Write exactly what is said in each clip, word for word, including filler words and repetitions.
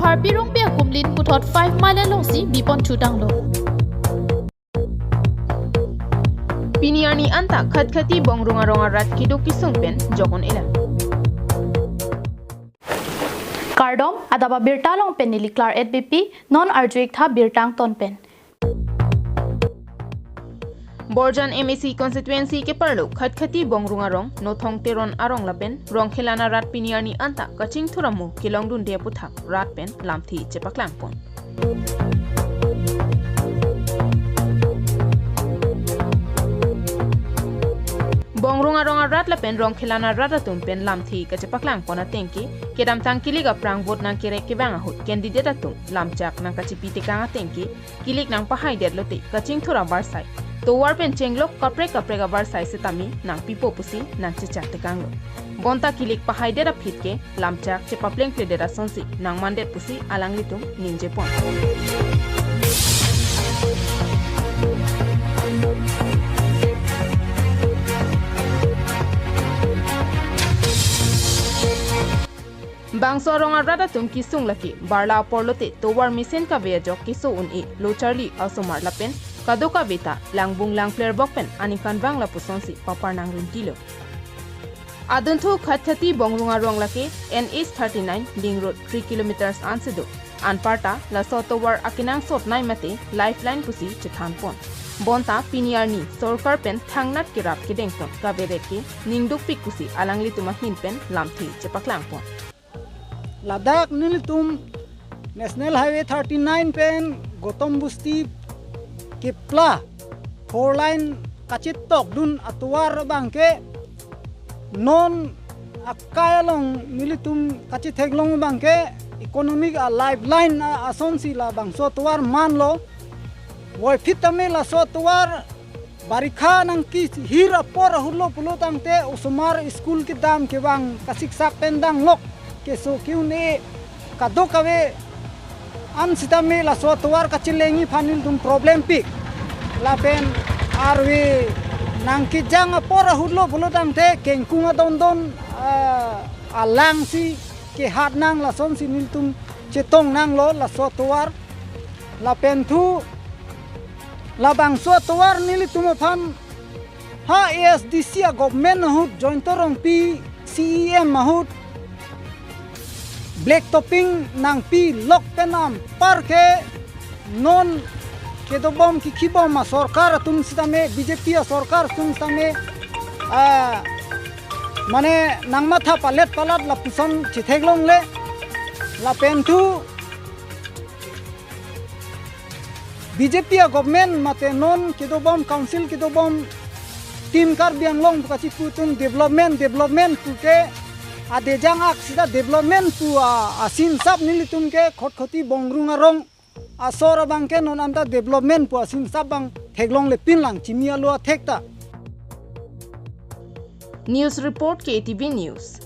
Karbi Rongpi akumlin puthot five mile alongsi bipon chutanglo. Pini arni anta Khatkhati Bongrung arong arat keduk kesung pen jokon ila. Kardom, adap abirta along pen neli Claret Beypi, non arju-ik tha birta angton pen. Borjan M A C constituency keparlo Khatkhati Bongrung arong, Nothong Teron arong lapen Rongkhelan arat pini arni anta kachingthur amo kelongdunde aphuthak rat pen lamthe chepaklangpon. Bongrung arong arat lapen Rongkhelan arat atum pen lamthe kachepaklangpon ateng ke, kedamtang kilik aphrang vote nangkerek kevang ahut candidate atum lamchak nangkachipi tekang ateng ke, kilik nangpahaidet lote kachingthur avarsai, tovar pen chenglok kaprek kaprek avarsai setame nangpipo pusi nangchechak tekanglo. Bonta kilik pahaidet aphi ke lamchak chepaplengpledet asonsi nangmandet pusi alanglitum ningjepon. Bangso arong arat atum kesung lake barla apor lote tovar mesen kave ajok keso un-e, lo charli asomar lapen kadokave ta langbung langpler bok pen aningkanvang lapusonsi papar nangruntilo. Adunthu Khatkhati Bongrung arong lake N H thirty-nine link road three kilometers ansi do. Anparta laso tovar akenangsot nai mate lifeline pusi chethanpon. Bonta pini arni sorkar pen thangnat kerap kedengpon kaverek ke ningdukpik pusi alanglitum ahin pen lamthe chepaklangpon. Ladak nelitum National Highway thirty-nine pen Gautam Busti kepla four lane kachetokdun atovar abangke non akai along nelitum kachetheklong abangke economic a lifeline a asonsi labangso atovar manlo. Voiphit tame laso atovar barikha nangkehir apor ahutlo pulo tangte osomar school kedam kevang kasiksak pen danglok keso ke-un-e kadokave an sitame laso atovar kachelengji aphan nelitum problempik. Lapen arve nangkejang apor ahutlo pulo tangte kengkung adondon, ah, alangsi kehat nang lasonsi nelitum chetong nanglo laso atovar. Lapen thu labangso atovar nelitum aphan ha A S D C a government ahut Jayanta Rongpi C E M ahut black topping nangpilok pen anpar ke non kedobom kikhibom asorkar atum sitame, B J P asorkar atum sitame, ah, mane nangmatha palet palat lapuson chetheklongle. Lapen thu B J P a government mate non kedobom council kedobom Team Karbi Anglong pu kachipu atum development, development pu ke adejang ak sita development pu a, asinsap nelitum ke Khatkhati Bongrung arong asor abangke non anta development pu asinsap abang theklongle pinlang chimi alo athekta. News report, K T V News.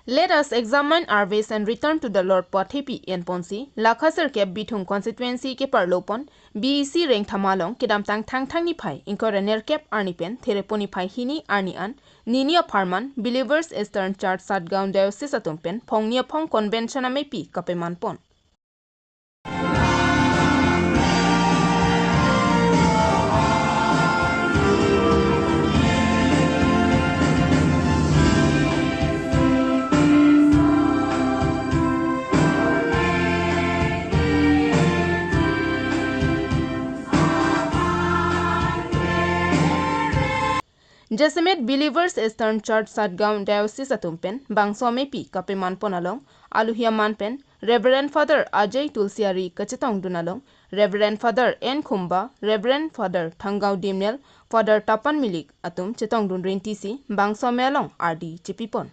Let us examine our ways and return to the Lord pu athepi enponsi, Lakha sirkep Bithung constituency keparlopon, B E C Rengthama along kedamtang Thangthang niphai ingkoi ra nerkep arni pen Therepon niphai hini arni an, nini apharman Believers Eastern Church Satgaon Diocese atum pen phongni aphong convention amepi kapemanpon. Jasemet Believers Eastern Church Satgaon Diocese atum pen bangso amepi kapemanpon along, aluhi aman pen Reverend Father Ajay Tulsiari kachetongdun along, Reverend Father N Khumba, Reverend Father Thanggaon Dimnel, Father Tapan Milik atum chetongdun rintisi bangso ame along ardi chepipon.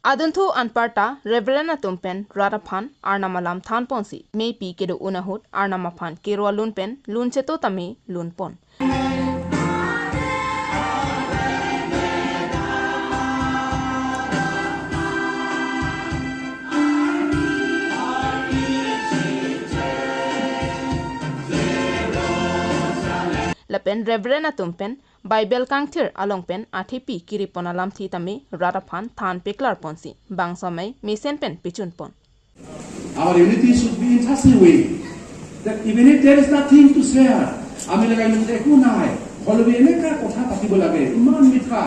Adunthu anparta Reverend atum pen rat aphan Arnam alam thanponsi, mepi kedo-un ahut Arnam aphan kero alun pen lun cheto tame lunpon. pen Reverend atum pen Bible kangthir along pen athepi kiripon alamthe tame rat aphan than peklar ponsi bangso amei mesen pen pechun pon. Our unity should be in such a way that even if there is nothing to share, আমি লাগাই মিলে একো নাই, হলেও এনেকা কথা পাতিব লাগে, ইমান মিঠা,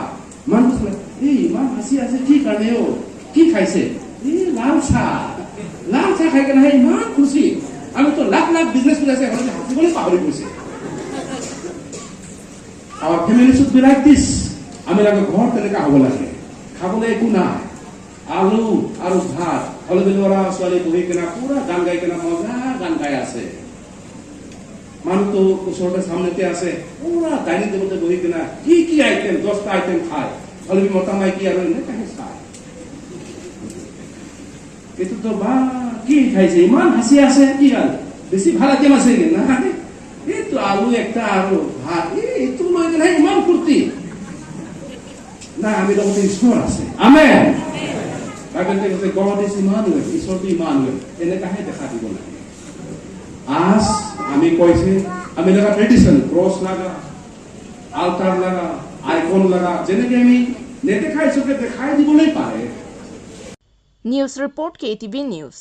ইমান কথা, এই ইমান হাঁহি আছে কি কাৰণে অ? কি খাইছে? এই লাল চাহ, লাল চাহ খাই কেনে ইমান খুচি। আমি তো লাখ লাখ বিজনেছ কৰি আছে, এখন হাঁহিবলৈ পাহৰি গৈছে। Our family should be like this. আমি লাগে ঘৰ তেনেকা হ'ব লাগে। খাবলৈ একো নাই। আলু আৰু ভাত, হলেও ল'ৰা ছোৱালী বহি কেনে পুৰা গান গাই কেনে মজা গান গাই আছে। মানুহ তো ওচৰতে চামনেতে আছে, পুৰা ডাইনিং টেবুলতে বহি কেনে কি কি আইটেম, দহটা আইটেম খায়। হলেও মতা মাইকী আৰু এনেকাহে চায়। এইটো তো বা কি খাইছে, ইমান হাঁহি আছে, কি গান? বেছি ভাল আইটেম আছে নেকি? নাই। এইটো আলু একটা আৰু ভাত, এই এইটো লৈ কেনে ইমান ফূৰ্তি। না, আমি লগতে ঈশ্বৰ আছে। আমেন। বাইবেলতে কৈছে, "God is Emmanuel", ঈশ্বৰটো ইমানুৱেল। এনেকাহে দেখা দিব লাগে। আজ আমি কৈছে, আমি লগা ট্ৰেডিশ্যন, ক্ৰছ লগা, আল্টাৰ লগা, আইকন লগা, যেনেকে আমি নেদেখা ঈশ্বৰকে দেখাই দিবলৈ পাৰে। News report, K T V News.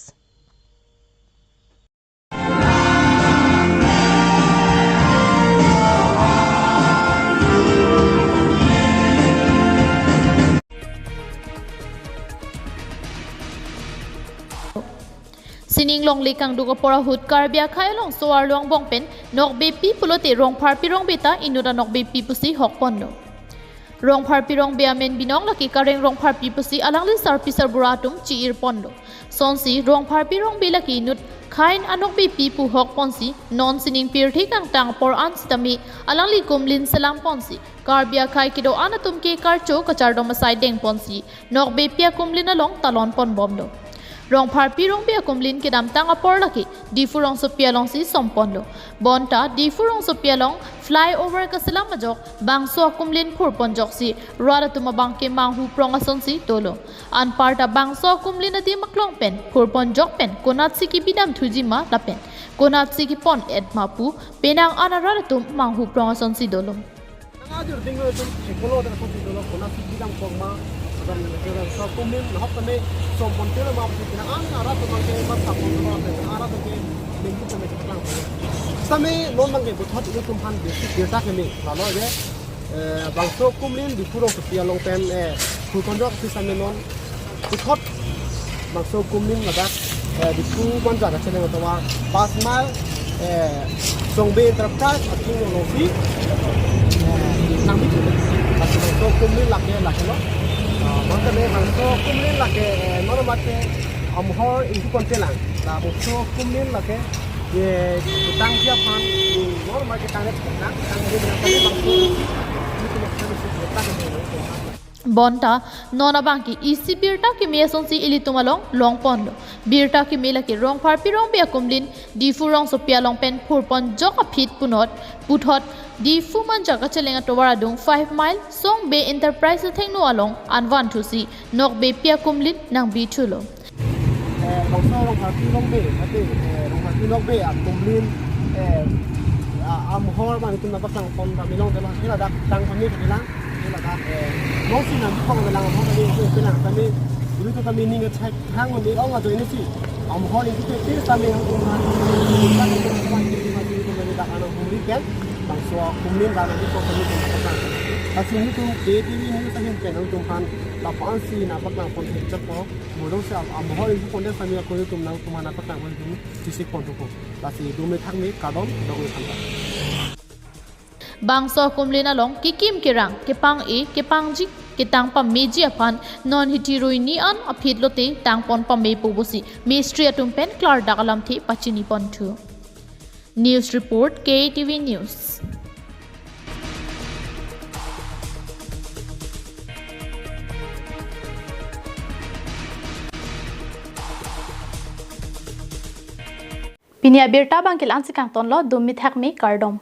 Sining longle kangduk apor ahut Karbi akhei along so-arlo angbong pen nokbepi pulote Rongpharpi Rongbe ta inut anokbepi pusi hokponlo. Rongpharpi Rongbe amen binong lake Kareng Rongpharpi pusi alangli sarpi sarbura atum chi-irponlo. Sonsi Rongpharpi Rongbe lake inut khain anokbepi pu hokponsi non sining pirthe kangtang apor an sitame alangli kumlin selamponsi Karbi akhei kedo-an atum ke karcho kachardom asai dengponsi nokbepi akumlin along talonponbomlo. Rongpharpi Rongbe akumlin kedamtang apor lake Diphu rongsopi alongsi somponlo. Bonta Diphu rongsopi along flyover kaselam ajok bangso akumlin phurponjoksi rat atum abangke manghu prong asonsi dolo. Anparta bangso akumlin adim aklong pen phurponjok pen konatsi kebidam thuji ma lapen konatsi kepon-et ma pu penang an arat atum manghu prong asonsi dolo. Nang ajur dinglo itum chikolo dan kopi dolo konatsi bidam kong ma, dan bangso akumlin nahok tame sompon telo ma, penang an arat atum abangke ma sapon dolo, penang an arat atum ke minggu tame chiklang. Tame non abangke puthot itum aphan basic data keme lalo je, eh, bangso akumlin Diphu rongsopi along pen, eh, phurponjok si tame non puthot bangso akumlin ladak, eh, Diphu Manja kacheleng atovar pas mile, eh, Songbe Enterprise athengno alongsi, eh, nangbi thu. Bangso akumlin lake, lake lo. Ah, maka ne bangso akumlin lake, eh, non mate amhor ingku kontelang. La bangso akumlin lake, ye, tangji aphan, non mate tangdet tang, tangdet tang, bangso, ini kena kena sudah tak ada. Bonta non abangke isi birta keme asonsi ilitum along longponlo. Birta keme lake Rongpharpi Rongbe akumlin Diphu rongsopi along pen phurponjok aphi punot puthot Diphu Manja kacheleng atovar adung five mile Songbe Enterprise athengno along anvan thusi nokbepi akumlin nangbi thulo. Eh, bangso Rongpharpi Rongbe, ate, eh, Rongpharpi Rongbe akumlin, eh, a-, amhor mane itum nangpaklangpon pame long dela, hela dak tang pame pame lang, hela dak, eh, mongsi nangpaklang lang, amhor tame, eh, pelang tame, dulu tu kami ning ngechek hang mami ong ajo ini si, amhor ini tu tir tame hang ong hang, dak anang humri pen, bangso akumlin dan nanti kok kami tu nangpaklang. Lasi itum K T V News ahin pen itum aphan lapu-an si nangpaklangpon kecek po. Modong si am, amhor ingku konde sami ako itum nangtuman apaklangpon itum kisik pon thupo. Lasi dome thakme kardom dong itum aphan ta. Bangso akumlin along kekim kerang, kepang-e, kepangji, ketang pameji aphan non hiti rui ni an aphi lote tangpon pamepo pusi mistri atum pen klardak alamthe pachiniponthu. News report, K T V News. Pini abirta abangke la-ansi kangtonlo, dome thakme kardom.